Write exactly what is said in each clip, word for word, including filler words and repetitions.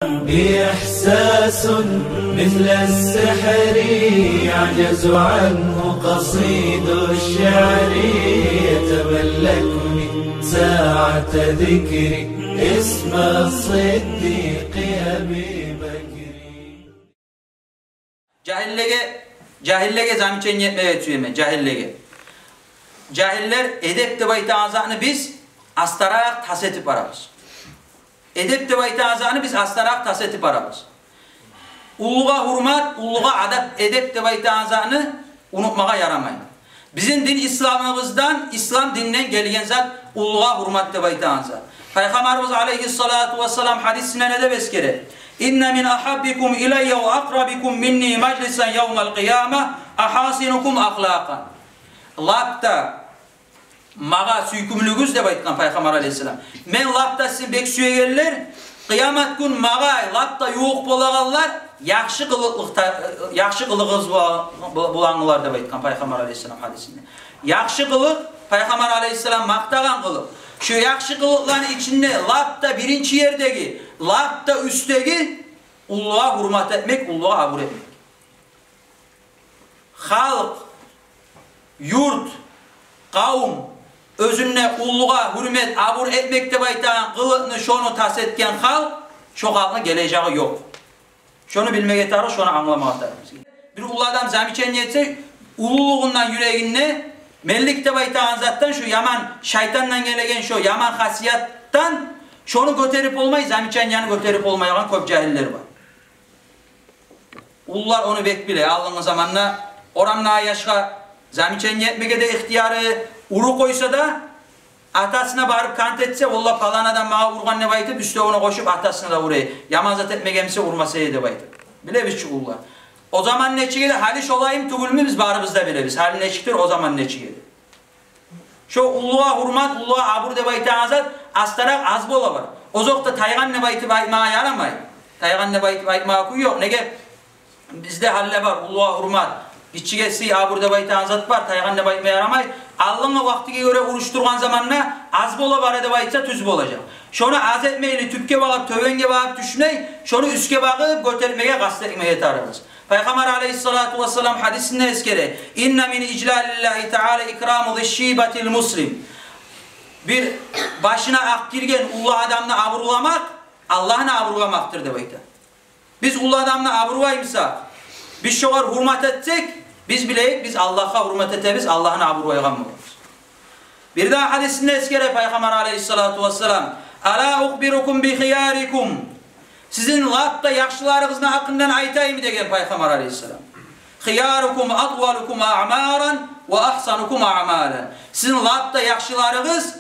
إحساس مثل السحر يعجز عنه قصيد الشعر، يتملكني ساعة ذكري اسم الصديق أبي بكر. Жагьиллеге, жагьиллеге замечание этмеге сюемен, жагьиллеге. Жагьиллер, эдеп деп айтагъан затны биз астаракъ тас этип барабыз. Эдеп деп айтагъан затны биз астаракъ тас этип барабыз. Уллугъа гьюрмат, уллугъа адап, эдеп деп айтагъан затны унутмагъа ярамай. Бизин дин исламыбыздан, ислам дининден гелген зат уллугъа гьюрмат деп айтагъан зат. Пайхаммарыбыз алайгьиссалату вассалам гьадисинде не деп эсгере? إن من أحبكم إلي وأقربكم مني مجلسا يوم القيامة أحاسنكم أخلاقا. Лап да магъа сюйкюмлюгюз деп айтгъан Пайхаммар алайгьиссалам. Мен лап да сизин бек сюегенлер, къыямат гюн магъа лап да ювукъ болагъанлар яхшы къылыкълыкъда, яхшы къылыгъыгъыз бола-, болагъанлар деп айтгъан Пайхаммар алайгьиссалам гьадисинде. Яхшы къылыкъ, Пайхаммар алайгьиссалам макътагъан къылыкъ. Шу яхшы къылыкъланы ичинде лап да биринчи ердеги, лап да уьстдеги уллугъа гьюрмат этмек, уллугъа абур этмек. Халкъ, юрт, къавум оьзюнде уллугъа гьюрмет, абур этмек деп айтагъан къылыкъны, шону тас этген халкъ, шо халкъны гележеги ёкъ. Шону билмеге тарыкъ, шону англамагъа тарыкъ бизге. Бир уллу адам замечание этсе, уллулугъундан юрегинде, менлик деп айтагъан затдан, шу яман шайтандан гелеген шу яман хасиятдан, шону гётерип болмай, замечанияны гётерип болмайгъан кёп жагьиллер бар. Уллулар ону бек биле, алдынгъы заманда орамдагъы яшгъа замечание этмеге де ихтияры, уруп къойса да, атасына барып кант этсе, валлагь, палан адам магъа ургъан деп айтып, уьстевюне къошуп, атасына да ура. Яман зат этмеген буса, урмас эди деп айтып. Билебиз чи уллулар. О заман нечик эди, гьали шолаймы, тюгюлмю, биз барыбыз да билебиз. Гьали нечикдир, о заман нечик эди. Шо уллугъа гьюрмат, уллугъа абур деп айтагъан зат астаракъ аз бола бар. Озокъда, тайгъан деп айтып айтмагъа ярамай. Тайгъан деп айтып айтмагъа кюй ёкъ. Неге? Бизде гьали де бар уллугъа гьюрмат, гиччиге сый, абур деп айтагъан зат бар, тайгъан деп айтма ярамай. Алдынгъы вакътиге гёре урушдургъан заманда аз бола бара деп айтса, тюз болажакъ. Шону аз этмейли, тюпге багъып, тёбенге багъып тюшмей, шону уьстге багъып гётермеге къаст этмеге тарыкъбыз. Пайхаммар алайгьиссалату вассалам гьадисинде эсгере: إن من إجلال الله تعالى إكرام ذي الشيبة المسلم. Бир башына акъ гирген уллу адамны абурламакъ Аллагьны абурламакъдыр деп айта. Биз уллу адамны абурлаймы бусакъ, биз шогъар гьюрмат этсек, биз билейик, биз Аллагьгъа гьюрмат этебиз, Аллагьны абурлайгъан болабыз. Бирдагъы гьадисинде эсгере Пайхаммар алайгьиссалату вассалам: ألا أخبركم بخياركم. Сизин лап да яхшыларыгъызны гьакъындан айтайыммы деген Пайхаммар алайгьиссалам. خياركم أطولكم أعمارا وأحسنكم أعمالا. Сизин лап да яхшыларыгъыз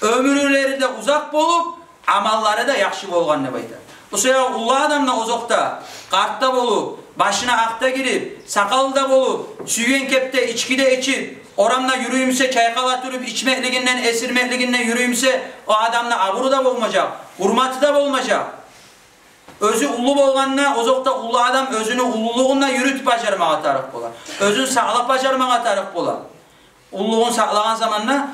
оьмюрлери де узакъ болуп, амаллары да яхшы болгъан деп айта. Бу себепден уллу адам да, озокъда, къарт да болуп, башына акъ да гирип, сакъалы да болуп, сюйген кепде ички де ичип, орамда юрюй буса, чайкъала туруп, ичмеклигинден, эсирмеклигинден юрюй буса, о адамны абуру да болмажакъ, гьюрматы да болмажакъ. Оьзю уллу болгъанда, озокъда, уллу адам оьзюню уллулугъун да юрютюп бажармагъа тарыкъ бола. Оьзюн сакълап бажармагъа тарыкъ бола. Уллулугъун сакълагъан заманда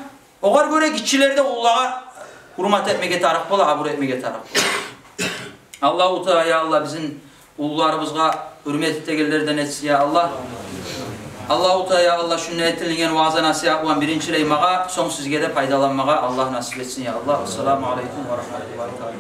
огъар гёре гиччилер де уллулагъа гьюрмат этмеге тарыкъ бола, абур этмеге тарыкъ бола. Аллагьу Таала, я Аллагь, бизин уллуларыбызгъа гьюрмет этегенлерден этсин, я Аллагь. Аллагьу Таала, я Аллагь, шунда этилген ваъза-насигьат булан биринчилей магъа, сонг сизге де пайдаланмагъа Аллагь насип этсин, я Аллагь. Ассаламу алейкум ва рагьматуллагьи таала.